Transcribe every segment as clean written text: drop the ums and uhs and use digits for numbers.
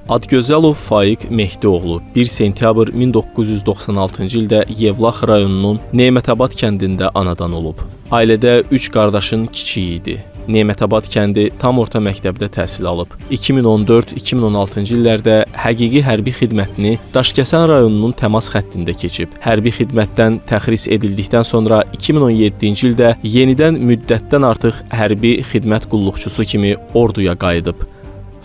Adgözəlov Faiq Mehdioğlu 1 sentyabr 1996-cı ildə Yevlax rayonunun Nemətabad kəndində anadan olub. Ailədə 3 qardaşın kiçiyi idi. Nemətabad kəndi tam orta məktəbdə təhsil alıb. 2014-2016-cı illərdə həqiqi hərbi xidmətini Daşkəsən rayonunun təmas xəttində keçib. Hərbi xidmətdən təxris edildikdən sonra 2017-ci ildə yenidən müddətdən artıq hərbi xidmət qulluqçusu kimi orduya qayıdıb.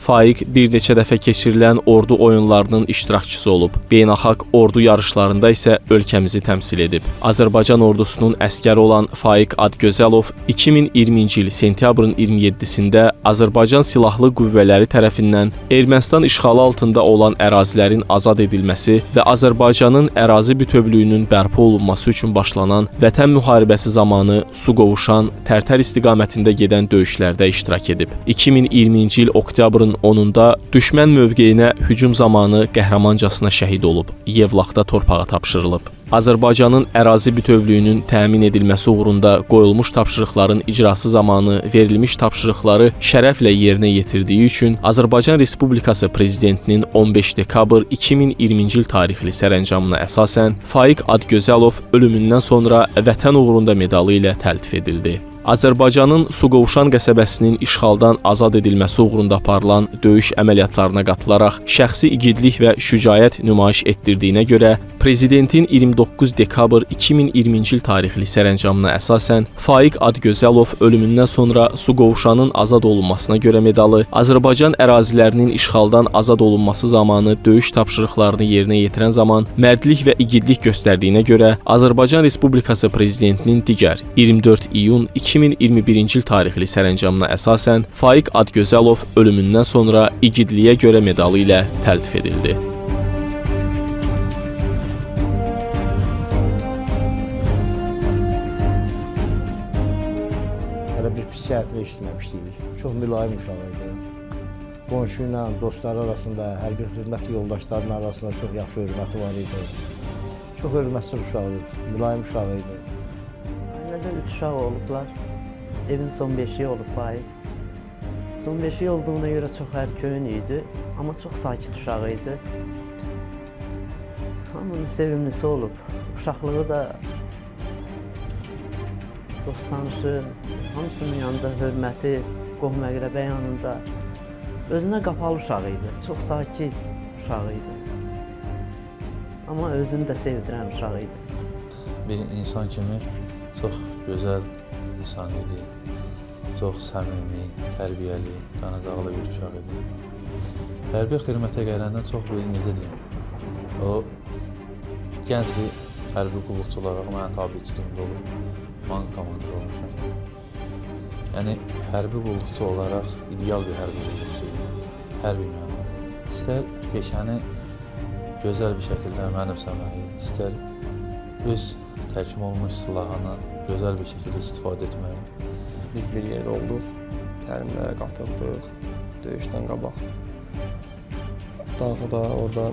Faiq bir neçə dəfə keçirilən ordu oyunlarının iştirakçısı olub. Beynəlxalq ordu yarışlarında isə ölkəmizi təmsil edib. Azərbaycan ordusunun əsgəri olan Faiq Adgözəlov 2020-ci il sentyabrın 27-sində Azərbaycan Silahlı Qüvvələri tərəfindən Ermənistan işğalı altında olan ərazilərin azad edilməsi və Azərbaycanın ərazi bütövlüyünün bərpa olunması üçün başlanan Vətən müharibəsi zamanı Suqovuşan, Tərtər istiqamətində gedən döyüşlərdə iştirak edib. 2020-ci il oktyabrın 10-da düşmən mövqeyinə hücum zamanı qəhrəmancasına şəhid olub. Yevlaxda torpağa tapşırılıb. Azərbaycanın ərazi bütövlüyünün təmin edilməsi uğrunda qoyulmuş tapşırıqların icrası zamanı verilmiş tapşırıqları şərəflə yerinə yetirdiyi üçün Azərbaycan Respublikası Prezidentinin 15 dekabr 2020-ci il tarixli sərəncamına əsasən Faiq Adgözəlov ölümündən sonra Vətən uğrunda medalı ilə təltif edildi. Azərbaycanın Suqovuşan qəsəbəsinin işğaldan azad edilməsi uğrunda aparılan döyüş əməliyyatlarına qatılaraq şəxsi igidlik və şücaət nümayiş etdirdiyinə görə Prezidentin 29 dekabr 2020-ci il tarixli sərəncamına əsasən Faiq Adgözəlov ölümündən sonra Suqovuşanın azad olunmasına görə medalı, Azərbaycan ərazilərinin işğaldan azad olunması zamanı döyüş tapşırıqlarını yerinə yetirən zaman mərdlik və igidlik göstərdiyinə görə Azərbaycan Respublikası Prezidentinin digər 24 iyun 2021-ci il tarixli sərəncamına əsasən Faiq Adgözəlov ölümündən sonra igidliyə görə medalı ilə təltif edildi. Hələ bir pis cəhətini eşitməmişdik. Çox mülayim uşaq idi. Qonşu ilə, dostları arasında, hərbi xidmət yoldaşlarının arasında çox yaxşı hörməti var idi. Çox hörmətli uşaq idi, mülayim uşaq idi. Ailədə 3 uşaq olublar. Evin son beşiyi olub Faiq. Son beşiyi olduğuna görə çox ərköyün idi, amma çox sakit uşaq idi. Hamının sevimlisi olub. Uşaqlığı da dost tanışı, hamısının yanında hörməti, qohum-əqrəbə yanında. Özünə qapalı uşaq idi, çox sakit uşaq idi. Amma özünü də sevdirən uşaq idi. Bir insan kimi çox gözəl insan idi. Çox səmimi, tərbiyəli, qanadaqlı bir uşaq idi. Hərbi xidmətə gələndə çox bir, necə deyim, o gənc bir hərbi qulluqçu olaraq mənim tabiçiliyimdə olub. Mən komandir olmuşam. Yəni, hərbi qulluqçu olaraq ideal bir hərbi qulluqçu idi. Hər bir mənada. İstər peşəni gözəl bir şəkildə mənimsəməyi, istər öz təhkim olmuş silahını gözəl bir şəkildə istifadə etməyi. Biz bir yerdə olduq, təlimlərə qatıldıq, döyüşdən qabaq. Dağda, orada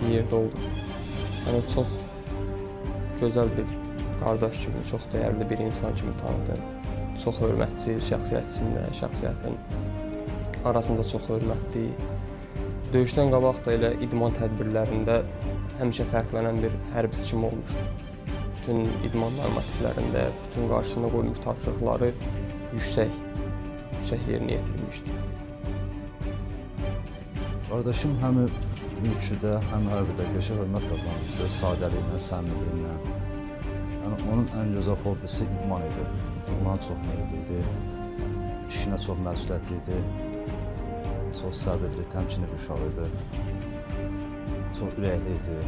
bir yerdə olduq. Yəni, çox gözəl bir qardaş kimi, çox dəyərli bir insan kimi tanıdım. Çox hörmətçi, şəxsiyyətçində, şəxsiyyətin arasında çox hörmətli. Döyüşdən qabaq da elə idman tədbirlərində həmişə fərqlənən bir hərbiçi kimi olmuşdu. Bütün idman normativlərində, bütün qarşısına qoymuş tapşırıqları yüksək yerinə yetirmişdi. Qardaşım həm mülkidə, həm hərbidə qəşəng hörmət qazanmışdı, sadəliyinə, səmimiliyinə. Yəni onun ən gözəl hobbisi idman idi. İdmana çox meyilli idi, işinə çox məsuliyyətli idi, çox səbirli, təmkinli bir uşaq idi, çox ürəkli idi.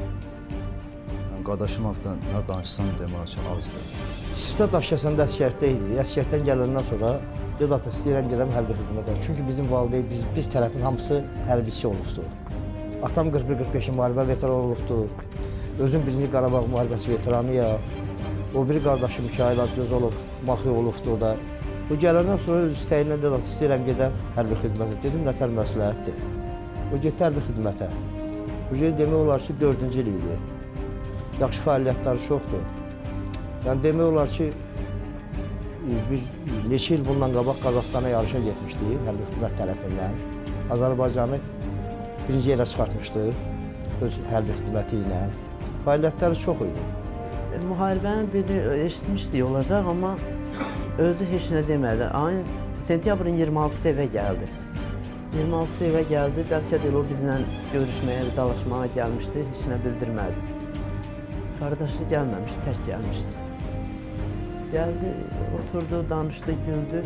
Yəni, qardaşım haqqında nə danışsam demək olar ki, azdır. Siftə Daşkəsəndə əsgərlikdə idi. Əsgərlikdən gələndən sonra dedi, ata, istəyirəm gedəm hərbi xidmətə. Çünki bizim valideyn, biz tərəfin hamısı hərbiçi olubdu. Atam 41-45 müharibə veteranı olubdu. Özüm 1-ci Qarabağ müharibəsi veteranıyam. O biri qardaşım Mikayıl Adgözəlov maxi olubdu o da. Bu gələndən sonra öz istəyindən dedi, ata, istəyirəm gedəm hərbi xidmətə. Dedim, nətər məsləhətdir. O getdi hərbi xidmətə. Bu demək olar ki, 4-cü il idi. Yaxşı fəaliyyətləri çoxdur. Yəni demək olar ki, biz neçə il bundan qabaq Qazaxstana yarışa getmişdik hərbi xidmət tərəfindən. Azərbaycanı Birinci yerə çıxartmışdı öz hərbi xidməti ilə. Fəaliyyətləri çox idi. Müharibənin biri eşitmişdik olacaq, amma özü heç nə demədi. Ayın sentyabrın 26-sı evə gəldi. 26-sı evə gəldi, bəlkə də elə o bizlə görüşməyə, dalaşmağa gəlmişdi, heç nə bildirmədi. Qardaşı gəlməmiş, tək gəlmişdi. Gəldi, oturdu, danışdı, güldü,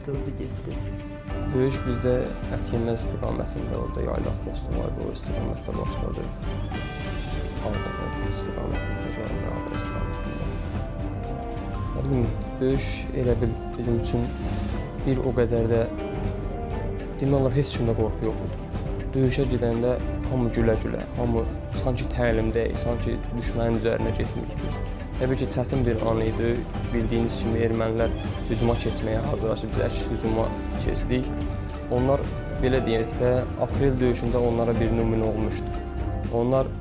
durdu, getdi. Döyüş bizdə Ətyenməz istiqamətində, orada yaylaq postu vardı, o istiqamətdə başladı. Ağdərə istiqamətində, Cənubi Ağdərə istiqamətində. Nə bilim, döyüş elə bil bizim üçün bir o qədər də demək olar heç kimdə qorxu yox idi. Döyüşə gedəndə hamı gülə-gülə, hamı sanki təlimdəyik, sanki düşmənin üzərinə getmirik biz. Təbii ki, çətin bir an idi. Bildiyiniz kimi ermənilər hücuma keçməyə hazırlaşıb, biz əks hücuma keçdik. Onlar, belə deyək də, aprel döyüşündə onlara bir nümunə olmuşdu. Onlar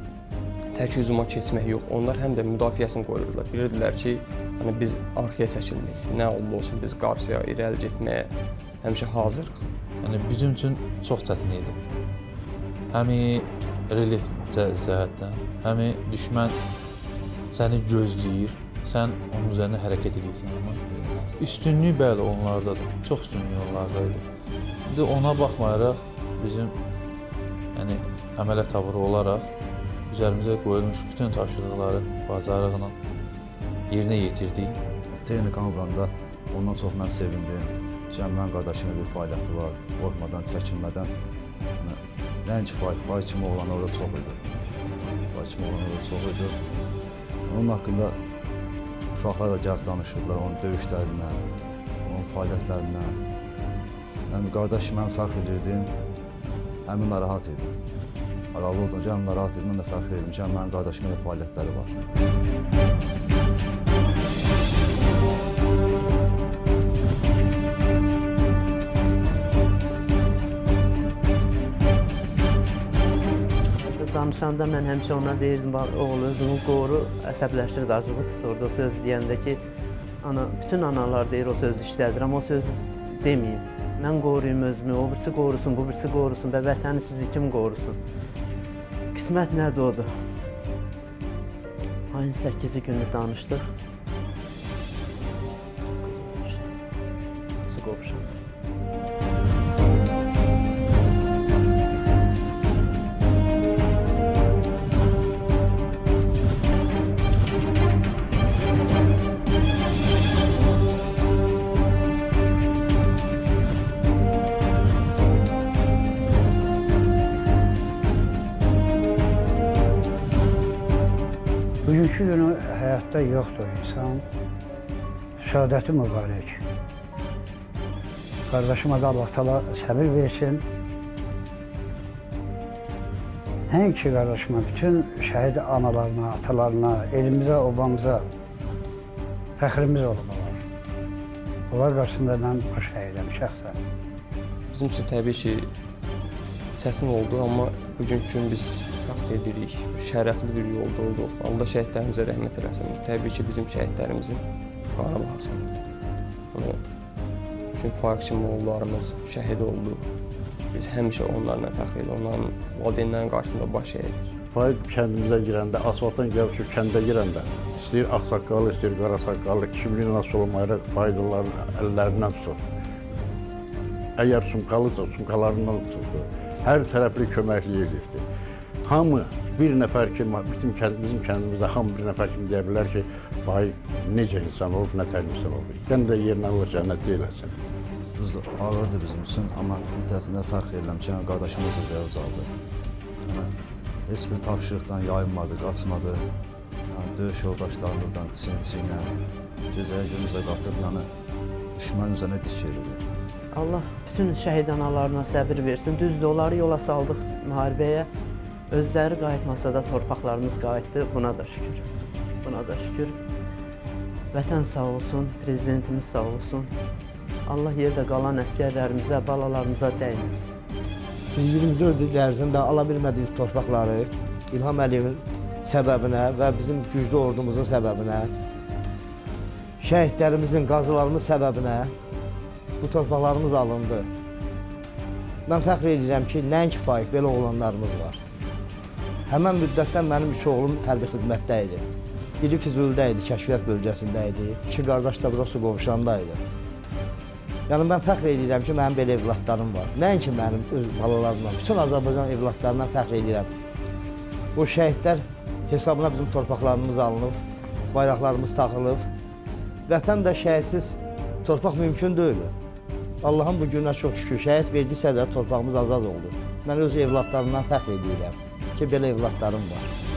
tək hücuma keçmək yox, onlar həm də müdafiəsini qoruyurdular. Bilirdilər ki, yəni biz arxaya çəkilməyik, nə oldu olsun biz qarşıya, irəli getməyə həmişə hazırıq. Yəni bizim üçün çox çətin idi. Həmi relyef cəhətdən, həmi düşmən səni gözləyir, sən onun üzərinə hərəkət edirsən. Amma üstünlük bəli onlardadır, çox üstünlük onlardaydı. İndi ona baxmayaraq bizim yəni əməliyyat taburu olaraq üzərimizə qoyulmuş bütün tapşırıqları bacarıqla yerinə yetirdik. Texnikanı vuranda ondan çox mən sevindim. Mənim qardaşımın bir fəaliyyəti var, qorxmadan, çəkinmədən. Yəni, nəinki Faiq, Faiq kimi oğlan orada çox idi. Faiq kimi oğlan orada çox idi. Onun haqqında uşaqlar da gəlib danışırdılar, onun döyüşlərindən, onun fəaliyyətlərindən. Mən qardaşım, mən fəxr edirdim, həm narahat idim. Aralı oldum ki, həm narahat idim, mən də fəxr edirdim ki, mənim qardaşımın elə fəaliyyətləri var. Danışanda mən həmişə ona deyirdim, bax, oğul özünü qoru, əsəbləşirdi, acığı tuturdu o söz deyəndə ki, ana, bütün analar deyir o sözü işlədir, amma o sözü deməyin. Mən qoruyum özümü, o birisi qorusun, bu birisi qorusun və vətəni sizi kim qorusun? Qismət nədir odur? Ayın 8-i günü danışdıq. Su qovşandı. Bugünkü günü həyatda yoxdur insan. Şəhadəti mübarək. Qardaşıma da Allah Taala səbir versin. Nəinki qardaşıma, bütün şəhid analarına, atalarına, elimizə, obamıza fəxrimiz olub onlar. Onlar qarşısında mən baş əyirəm şəxsən. Bizim üçün təbii ki, çətin oldu, amma bugünkü gün biz fəxr edirik, şərəfli bir yolda olduq. Allah şəhidlərimizə rəhmət eləsin. Təbii ki, bizim şəhidlərimizin qanı bahasına oldu. Yəni, çünki Faiq kimi oğullarımız şəhid oldu. Biz həmişə onlarla fəxr edirik, onların valideynlərinin qarşısında baş əyirik. Faiq kəndimizə girəndə, asfaltdan gəlib şu kəndə girəndə, istəyir ağsaqqallı, istəyir qara saqqallı, kimliyi nasıl olmayaraq Faiq onların əllərindən tutur. Əgər sumkalıdırsa, sumkalarından tuturdu. Hər tərəfli köməklik edibdir. Hamı bir nəfər kimi, bizim kəndimizdə hamı bir nəfər kimi deyə bilər ki, Faiq necə insan olub, nə tər insan olub. Yəni də yerinə Allah cənnətdə eləsin. Düzdür, ağırdır bizim üçün, amma bir tərəfindən fəxr edirəm ki, yəni qardaşımız zirvəyə ucaldı. Yəni, heç bir tapşırıqdan yayınmadı, qaçmadı. Yəni, döyüş yoldaşlarımızdan çiyin-çiyinə, gecəyə gündüzə qatıb, yəni düşmənin üzərinə dik yeridi. Allah bütün şəhid analarına səbir versin. Düzdür, onları yola saldıq müharibəyə. Özləri qayıtmasa da torpaqlarımız qayıtdı. Buna da şükür. Buna da şükür. Vətən sağ olsun, prezidentimiz sağ olsun. Allah yerdə qalan əsgərlərimizə, balalarımıza dəyməsin. Biz 24 il ərzində ala bilmədiyimiz torpaqları İlham Əliyevin səbəbinə və bizim güclü ordumuzun səbəbinə, şəhidlərimizin, qazilarımız səbəbinə bu torpaqlarımız alındı. Mən fəxr edirəm ki, nəinki Faiq, belə oğlanlarımız var. Həmən müddətdən mənim üç oğlum hərbi xidmətdə idi. Biri Füzulidə idi, kəşfiyyat bölgəsində idi. İki qardaş da bura su qovşanda idi. Yəni mən fəxr edirəm ki, mənim belə evladlarım var. Nəinki mənim öz balalarımla, bütün Azərbaycan evladlarından fəxr edirəm. O şəhidlər hesabına bizim torpaqlarımız alınıb, bayraqlarımız taxılıb. Vətən də şəhidsiz torpaq mümkün deyil. Allahın bu günə çox şükür, şəhid verdisə də torpağımız azad oldu. Mən öz evladlarımdan fəxr edirəm ki, belə evladlarım var.